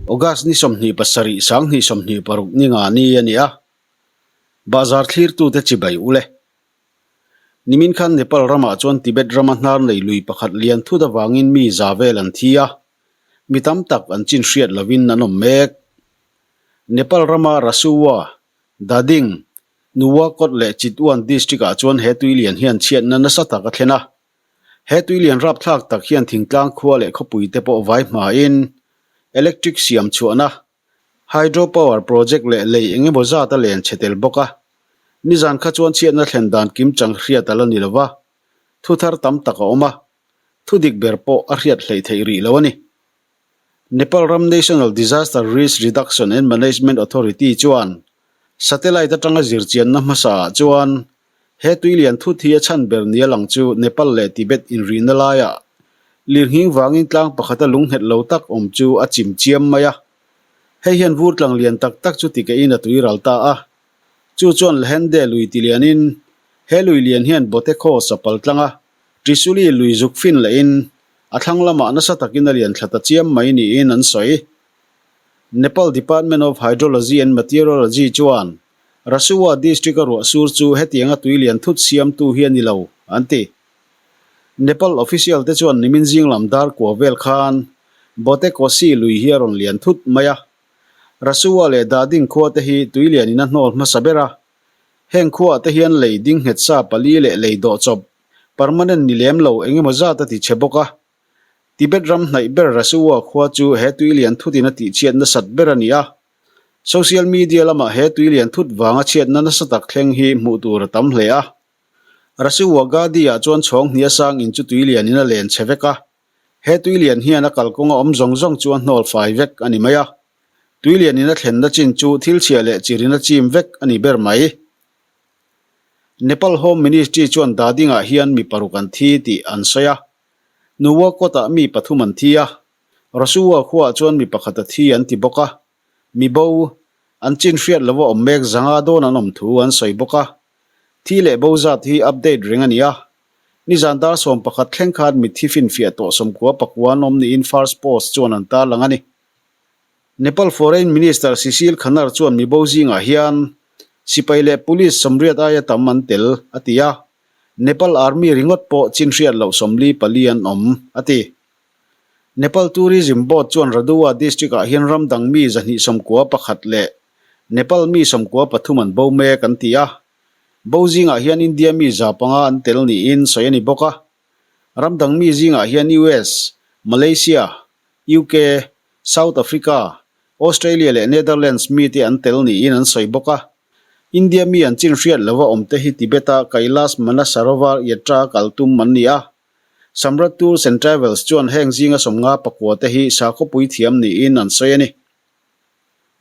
August ni 27 2026 ni nga ni a ni a, Bahzar thlirtute chibai u le. Nimin khan Nepal ramah chuan Tibet rama hnar nei lui pakhat lian thut avangin mi za vel an thi a, mi tam tak an chin hriat lovin an awm mek. Nepal rama Rasuwa, Dhading, Nuwakot leh Chitwan district-ah chuan he tui lian hian chhiatna nasa tak a thlen a. He tui lian rapthlak tak hian thingtlang khua leh khawpui te pawh vai hmain electric siam chhuahna, hydro power project leh lei eng emaw zat a len chhe tel bawk a. Nizan kha chuan chhiatna thlen dan kim chang hriat a la ni lo va, thu thar tam tak a awm a, thu dik ber pawh a hriat hleih theih rih lo a ni. Nepal ram National Disaster Risk Reduction and Management Authority chuan satellite atanga zirchianna hmasaah chuan he tuilian thut hi a chhan ber nia lang chu Nepal leh Tibet inrihna laiah lirnghing vangin tlang pakhata lungnghet lo tak awm chu a chim chiam mai a. Hei hian vur tlang lian tak tak chu tikehin a tui ral ta a. Chu chuan Lehende lui tilianin he lui lian hian Botekhaw sapal tlanga Trisuli lui zuk fin lehin a thlang lamah nasa takin a lian thla ta chiam mai niin an sawi. Nepal Department of Hydrology and Meteorology chuan Rasuwa district-a ruah sur chu hetianga tui lian thut siamtu hi a ni lo, an ti. Nepal official te chuan nimin zing lam dar kua vel khan Bote Kosi lui hi a rawn lian thut mai a. Rasuwa leh Dhading khua te hi tui lianin a hnawl hmasa ber a. Heng khuaah te hian lei ding nghet sa pali leh lei dawh chawp permanent ni lem lo eng emaw zat a ti chhe bawk a. Tibet ram hnaih ber Rasuwa khua chu he tui lian thutin a tihchhiat nasat ber a ni a. Social media lamah he tui lian thut vanga chhiatna nasa tak thleng hi hmuh tur a tam hle a. Rasuwa Gadi-ah chuan chhawng hnia sang in chu tui lianin a len chhe vek a. He tui lian hian a kalkawnga awm zawng zawng chu a hnawl fai vek a ni mai a. Tui lianin a thlenna chin chu thil chhia leh chirin a chim vek a ni ber mai. Nepal Home Ministry chuan Dhading-ah hian mi paruk an thi tih an sawi a. Nuwakot-ah mi pathum an thi a, Rasuwa khuaah chuan mi pakhat a thi an ti bawk a. Mi bo, an chin hriat lova awm mek zanga dawn an awm thu an sawi bawk a. Thi leh bo zat hi update reng a ni a. Nizan dar 11 thleng khan mitthi finfiah tawh 94 an awm niin First Post chuan an tarlang a ni. Nepal Foreign Minister Sishil Khanar chuan mibo zingah hian sipai leh police 80 aia tam an tel, a ti a. Nepal Army ringawt pawh chin hriat loh 44 an awm, a ti. Nepal Tourism Board chuan Raduwa district-ah hian ram dang mi 291 leh Nepal mi 93 an bo mek an ti a. Bo zingah hian India mi 500 an tel niin sawi a ni bawk a. Ram dang mi zingah hian US, Malaysia, UK, South Africa, Australia leh Netherlands mite an tel niin an sawi bawk a. India mi an chin hriat lova awmte hi Tibet-a Kailash Manasarovar Yatra kal tum an ni a. Samrat Tours and Travels chuan heng zinga 59 te hi sakhawpui thiam niin an sawi a ni.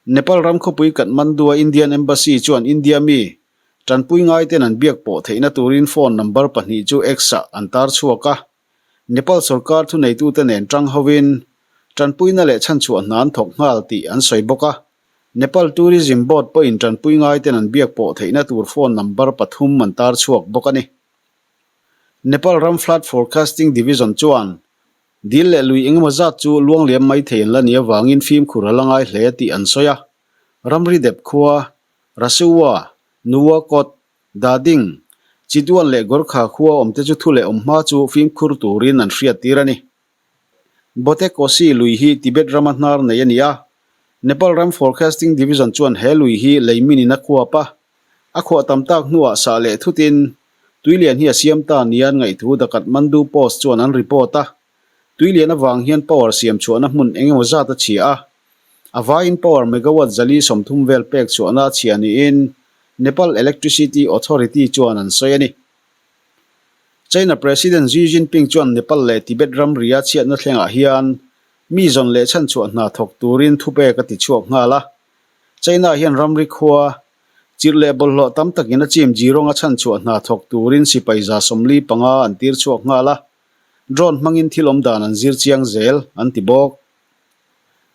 Nepal ram khawpui Kathmandu-a Indian Embassy chuan India mi tanpui ngaiten an biak pawh theihna turin phone number pahnih chu X-ah an tar chhuak a. Nepal sorkar thuneitute nen tang hovin tanpuina leh chhanchhuah hna an thawk nghal tih an sawi bawk a. Nepal Tourism Board pawhin tanpui ngaiten an biak pawh theihna tur phone number pathum an tar chhuak bawk a ni. Nepal ram Flood Forecasting Division chuan dil leh lui engemaw zat chu luangliam mai thei an la nih avangin fimkhur a la ngai hle tih an sawi a. Ramri dep khua, Rasuwa, Nuwakot, Dhading, Chitwan leh Gorkha khua awmte chu thu leh awm hma chu fimkhur turin an hriattir a ni. Bote Kosi lui hi Tibet rama hnar nei a ni a, Nepal ram Forecasting Division chuan he lui hi lei minin a khuap a, a khuah tam tak hnuah sah leh thutin tuilian hi a siam ta nia an ngaihthu The Kathmandu Post chuan an report a. Tuilian avang hian power siam chhuahna hmun eng emaw zat a chhia a, a vaiin power megawatt 430 vel pek chhuahna a chhia niin Nepal Electricity Authority chuan an sawi a ni. China President Xi Jinping chuan Nepal leh Tibet ramria chhiatna thlengah hian mi zawn leh chhanchhuah hna thawk turin thupek a ti chhuak nghal a. China hian ramri khua, chirh leh bawlhhlawh tam takin a chim Jironga chhanchhuah hna thawk turin sipai 75 an tir chhuak nghal a. Drone hmangin thil awm dan an zir chiang zel, an ti bawk.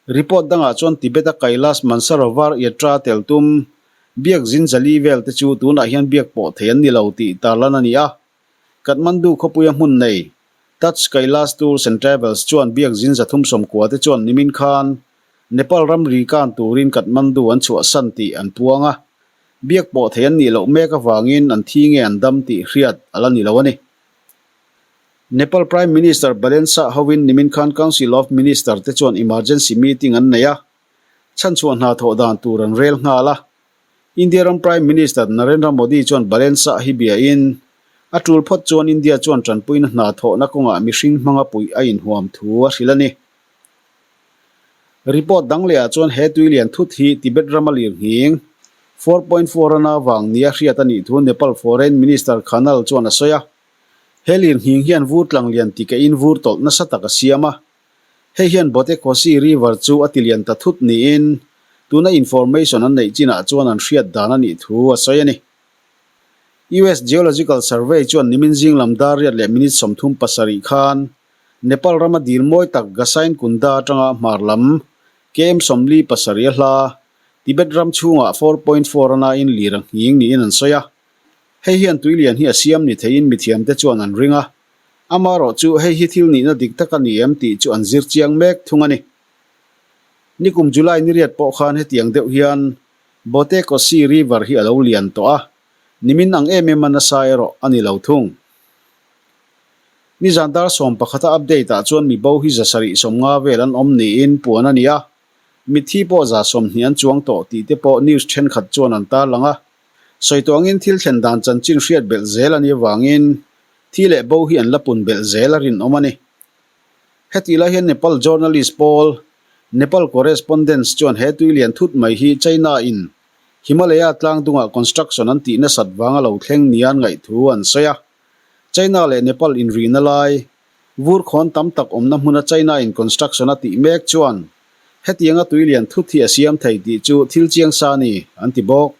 Report dangah chuan Tibet-a Kailash Mansarovar Yatra tel tum biak zin zali vel te chu tunah hian biak pawh thei an ni lo tih tarlan a ni a. Kathmandu khawpuia hmun nei Touch Kailash Tours and Travels chuan biak zin 390 te chuan nimin khan Nepal ramri kan turin Kathmandu an chhuahsan tih an puang a, biak pawh thei an nih loh mek avangin an thi nge an dam tih hriat a la ni lo a ni. Nepal Prime Minister Balen Shah hovin nimin khan Council of Minister te chuan emergency meeting an nei a, chhanchhuah hna thawh dan tur an rel nghal a. India ram Prime Minister Narendra Modi chuan Balen Shah hi biain, a tul phawt chuan India chuan tanpuina hna thawhna kawngah mihring hmanga puih a inhuam thu a hrilh a ni. Report dang lehah chuan he tui lian thut hi Tibet rama lirnghing 4.4 rana vang nia hriat a nih thu Nepal Foreign Minister Khanal chuan a sawi a. He lirnghing hian vur tlang lian tikehin vur tawlh nasa tak a siam a. Hei hian Bote Kosi River chu a tilian ta thut niin tuna information an neih chinah chuan an hriat dan a nih thu a sawi a ni. US Geological Survey chuan nimin zing lam dar riat leh minute 37 khan Nepal rama dil mawi tak Gasain Kunda atanga hmar lam KM 47 a hla Tibet ram chhungah 4.4 a nain lir a nghing niin an sawi a. Hei hian tuilian hi a siam ni theiin mithiamte chuan an ring a. Amaherawh chu hei hi thil nihna dik tak a ni em tih chu an zir chiang mek thung a ni. Nikum July ni riat pawh khan hetiang deuh hian Bote Kosi River hi a lo lian tawh a, nimin ang em em a nasa erawh a ni lo thung. Nizan dar 11 a update ah chuan mi bo hi 750 vel an awm niin puan a ni a, mitthi pawh 20 an chuang tawh tih te pawh news thenkhat chuan an tarlang a. Sawi tawh angin thil thlen dan chanchin hriat belh zel a nih avangin thi leh bo hi an la pun belh zel a rinawm a ni. Hetih lai hian Nepal journalist pawl Nepal Correspondents chuan he tui lian thut mai hi China in Himalaya tlang dungah construction an tih nasat vanga lo thleng nia an ngaih thu an sawi a. China leh Nepal inrihna lai vur khawn tam tak awmna hmuna China in construction a tih mek chuan hetianga tui lian thut hi a siam thei tih chu thil chiang sa a ni an ti bawk.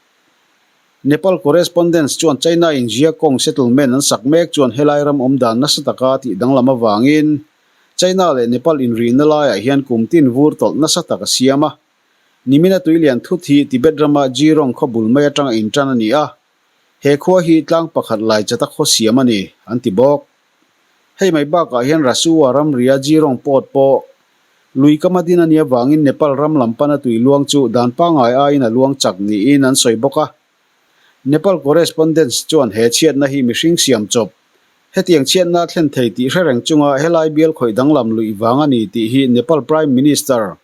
Nepal Correspondents chuan China in Jiakong settlement an sak mek chuan helai ram awm dan nasa taka tih danglam avangin China leh Nepal inrihna laiah hian kum tin vur tawlh nasa tak a siam a. Nimina tui lian thut hi Tibet rama Jirong khaw bul mai atanga intan a ni a, he khua hi tlang pakhat lai chata khaw siam a ni, an ti bawk. Hei mai bakah hian Rasuwa ramria Jirong pawt pawh lui kama din a nih avangin Nepal ram lam pana tui luang chu dan pangngai aiin a luang chak niin an sawi bawk a. Nepal Correspondents chuan he chhiatna hi mihring siam chawp hetiang chhiatna a thlen thei tih hre reng chunga helai bial khawih danglam luih vang a ni tih hi Nepal Prime Minister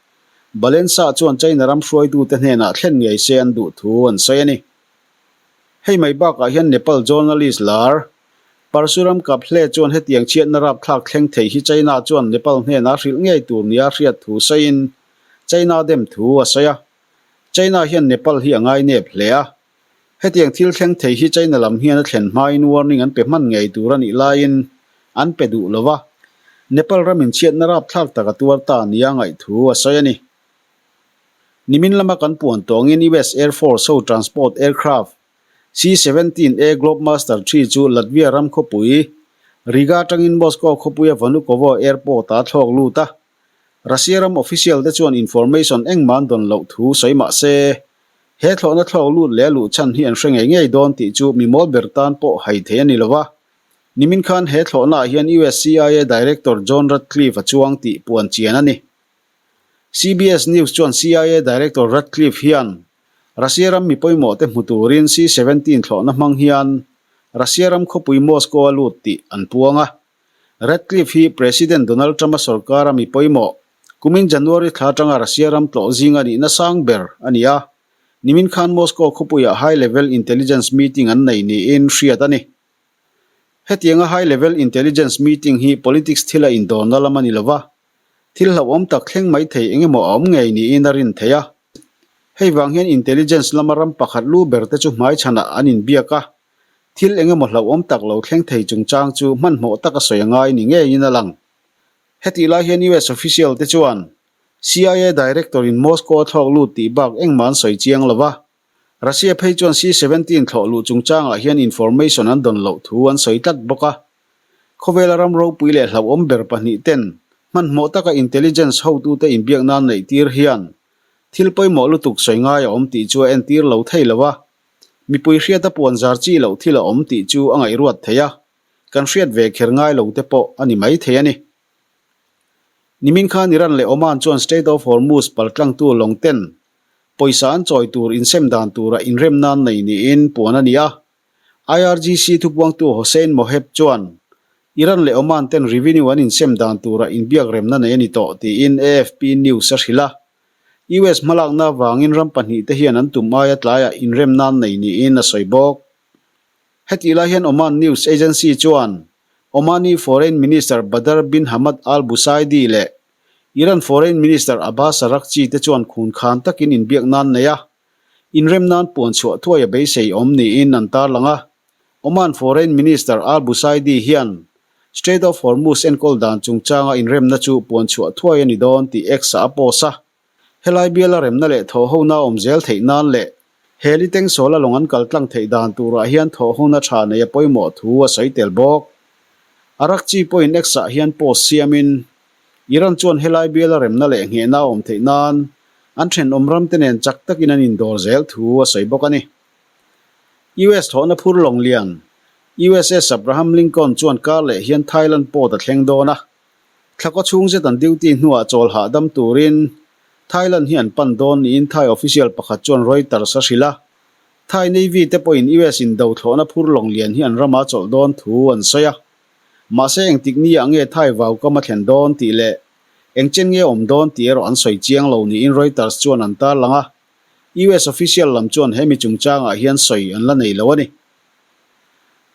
Balen Shah chuan China ram hruaitute hnenah thlen ngei se an duh thu an sawi a ni. Hei mai bakah hian Nepal journalist lar Parsuram Kaphle chuan hetiang chhiatna rapthlak thleng thei hi China chuan Nepal hnenah hrilh ngei tur nia hriat thu sawiin China dem thu a sawi a. China hian Nepal hi a ngainep hle a. Hetiang thil thleng thei hi China lam hian a thlen hmain warning an pe hman ngei tur a nih laiin an pe duh lo va, Nepal ramin chhiatna rapthlak tak a tuar ta nia ngaih thu a sawi a ni. Nimin lama kan puan tawngin US Air Force ho transport aircraft C-17A Globemaster ii chu Latvia ram khawpui Riga atangin Moscow khawpuia Vnukovo Airport-ah a thlawk lut a. Russia ram official te chuan information engmah an dawn loh thu sawi mah se, he thlawhna thlawk lut leh a luh chhan hi an hre ngei ngei dawn tih chu mi mawl ber tan pawh hai thei a ni lo va. Nimin khan he thlawhnaah hian US CIA Director John Ratcliffe a chuang tih puan chian a ni. CBS News chuan CIA Director Ratcliffe hian Russia ram mi pawimawh te hmu turin C-17 thlawhna hmang hian Russia ram khawpui Moscow a lut tih an puang a. Ratcliffe hi President Donald Trump-a sorkara mi pawimawh, kumin January thla atanga Russia ram tlawh zinga nihna sang ber a ni a. Nimin khan Moscow khawpuiah High Level Intelligence Meeting an nei niin hriat a ni. Hetianga High Level Intelligence Meeting hi politics thila indawnna lam a ni lova, thil hlauhawm tak thleng mai thei eng emaw a awm ngei niin a rin theih a. Hei vang hian intelligence lama ram pakhat lu ber te chu hmaichhanah an inbiak a, thil eng emaw hlauhawm tak lo thleng thei chungchang chu hmanhmawh taka sawi a ngai ni ngeiin a lang. Hetih lai hian US official te chuan CIA director in Moscow a thlawk lut tih bak engmah an sawi chiang lo va, Russia phei chuan C-17 thlawh luh chungchangah hian information an dawn loh thu an sawi tlat bawk a. Khawvela ram ropui leh hlauhawm ber pahnih ten hmanhmawh taka intelligence hotute inbiak nan neih tir hian thil pawimawh lutuk sawi ngai a awm tih chu a entir lo thei lo a. Mipui hriata puan zar chi loh thil a awm tih chu a ngaihruat thei a, kan hriat ve kher ngai lo te pawh a ni mai thei a ni. Nimin khan Iran leh Oman chuan Strait of Hormuz paltlangtu lawng ten pawisa an chawi tur insem dan tura inremna an nei niin puan a ni a. IRGC thupuangtu Hossein Moheb chuan Iran leh Oman ten revenue an insem dan tura inbiakremna nei a ni tawh tiin AFP News a hrilh a. US hmalakna avangin ram pahnihte hian an tum aia tlaiah inremna an nei niin a sawi bawk. Hetih lai hian Oman News Agency chuan Omani Foreign Minister Badr bin Hamad Al Busaidi leh Iran Foreign Minister Abbas Araghchi te chuan khun khan takin inbiakna an nei a, inremna an puan chhuah thuai a beisei awm niin an tarlang a. Oman Foreign Minister Al Busaidi hian Strait of Hormuz enkawl dan chungchanga inremna chu puan chhuah thuai a ni dawn tih X-ah a post a. Helai biala remna leh thawhhona awm zel theih nan leh he liteng sawla lawng an kal tlang theih dan turah hian thawhhona tha nei a pawimawh thu a sawi tel bawk. Araghchi pawhin X-ah hian post siamin, Iran chuan helai biala remna leh nghehna a awm theih nan an thenawm ramte nen chak takin an indawr zel thu a sawi bawk a ni. US thawhna phur lawng lian, USS Abraham Lincoln chuan kar leh hian Thailand port a thleng dawn a. Thlakaw chhung zet an duty hnuah chawl hahdam turin Thailand hi an pan dawn niin Thai official pakhat chuan Reuters a hrilh a. Thai Navy te pawhin US in do thlawhna phur lawng lian hi an rama chawlh dawn thu an sawi a. Mahse engtik ni ah nge Thai vaukam a thlen dawn tih leh eng chen nge awm dawn tih erawh an sawi chiang lo niin Reuters chuan an tarlang a. US official lam chuan he mi chungchangah hian sawi an la nei lo a ni.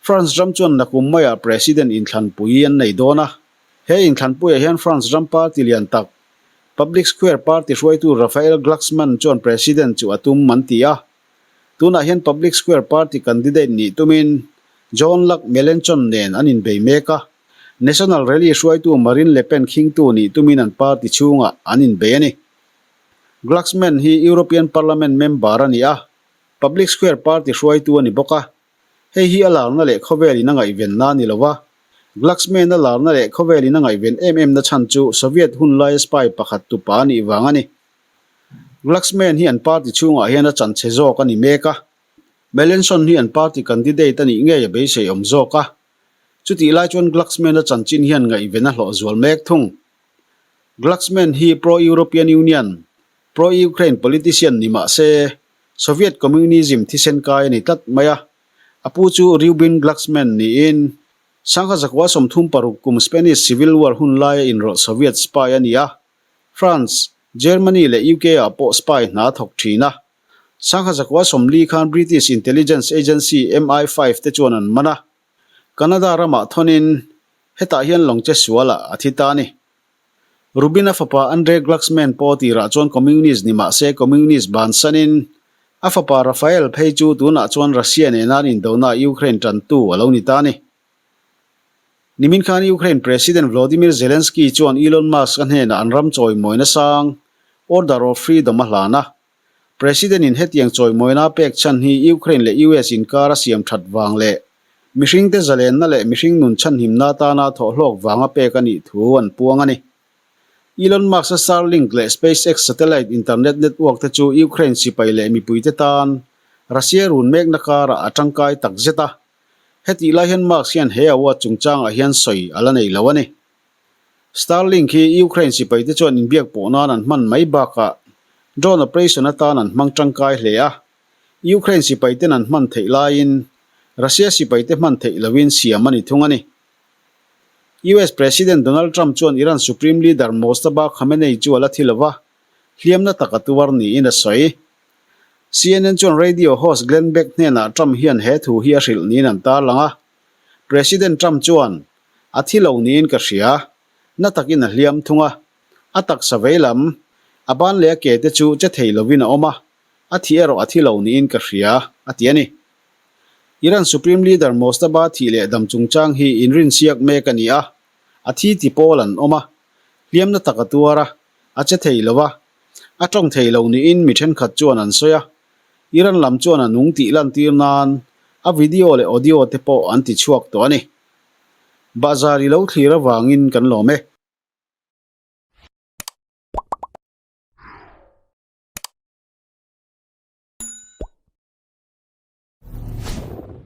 France ram chuan nakum maiah President inthlanpui an nei dawn a. He inthlanpuiah hian France ram party lian tak, Public Square Party hruaitu Raphael Glucksmann chuan President chu a tum an ti a. Tunah hian Public Square Party candidate nih tumin Jean-Luc Melenchon nen an inbei mek a. National Rally hruaitu Marine Le Pen khingtu nih tumin an party chhungah an inbei a ni. Glucksmann hi European Parliament member a ni a, Public Square Party hruaitu a ni bawk a. Hei hi a larna leh khawvelin a ngaihvenna a ni lo a. Glucksmann a larna leh khawvelin a ngaihven em em na chhan chu Soviet hun laia spy pakhat tupa a nih vang a ni. Glucksmann hi an party chhungah hian a chanchhe zawk a ni mek a. Melenchon hi an party candidate a nih ngei a beisei awm zawk a. Chutih lai chuan Glucksmann a chanchin hian ngaihven a hlawh zual mek thung. Glucksmann hi pro-European Union, Pro-Ukraine politician ni mah se, Soviet communism thisen kai a ni tlat mai a. A pu chu Reuben Glucksmann niin, Sangha zakua 36 kum Spanish Civil War hun laia inrawlh Soviet spy a ni a. France, Germany leh UK ah pawh spy hna a thawk thin a. Sangha zakua 40 khan British intelligence agency MI5 te chuan an man a. Canada ramah thawnin hetah hian lawng che sualah a thi ta a ni. Rubin-a fapa Andrei Glucksmann pawh tirah chuan Communist ni mah se Communist bansanin a fapa Rafael phei chu tunah chuan Russia nena an indona Ukraine tantu a lo ni ta a ni. Nimin khan Ukraine President Volodymyr Zelensky chuan Elon Musk-a hnenah an ram chawimawina sang Order of Freedom a hlan a. President-in hetiang chawimawina a pek chhan hi Ukraine leh US inkar a siam that vang leh Mihringte zalenna leh mihring nun chhanhimna atana thawhhlawk vanga pek a nih thu an puang a ni. Elon Musk-a Starlink leh SpaceX satellite internet network te chu Ukraine sipai leh mipuite tan Russia run mekna karah a tangkai tak zet a. Hetih lai hian Musk hian he award chungchangah hian sawi a la nei lo a ni. Starlink hi Ukraine sipaite chuan inbiak pawh nan an hman mai bakah drone operation atan an hmang tangkai hle a. Ukraine sipaiten an hman theih laiin Russia sipaite hman theih loin siam a ni thung a ni. US President Donald Trump chuan Iran Supreme Leader Mojtaba Khamenei chu a la thi lova, hliamna tak a tuar niin a sawi. CNN chuan radio host Glenn Beck hnenah Trump hian he thu hi a hrilh niin an tarlang a. President Trump chuan, A thi lo niin ka hria, na takin a hliam thung a. A taksa veilam, a ban leh a ke te chu che thei lovin a awm a, A thi erawh a thi lo niin ka hria, a ti a ni. Iran Supreme Leader Mojtaba thih leh dam chungchang hi inrinsiak mek a ni a, a thi ti pawl an awm a, hliamna tak a tuar a, a che thei lo a, a tawng thei lo niin mi thenkhat chuan an sawi a. Iran lam chuan a nung tih lantir nan a video leh audio te pawh an ti chhuak tawh a ni. Bahzar i lo thlir avangin kan lawm e.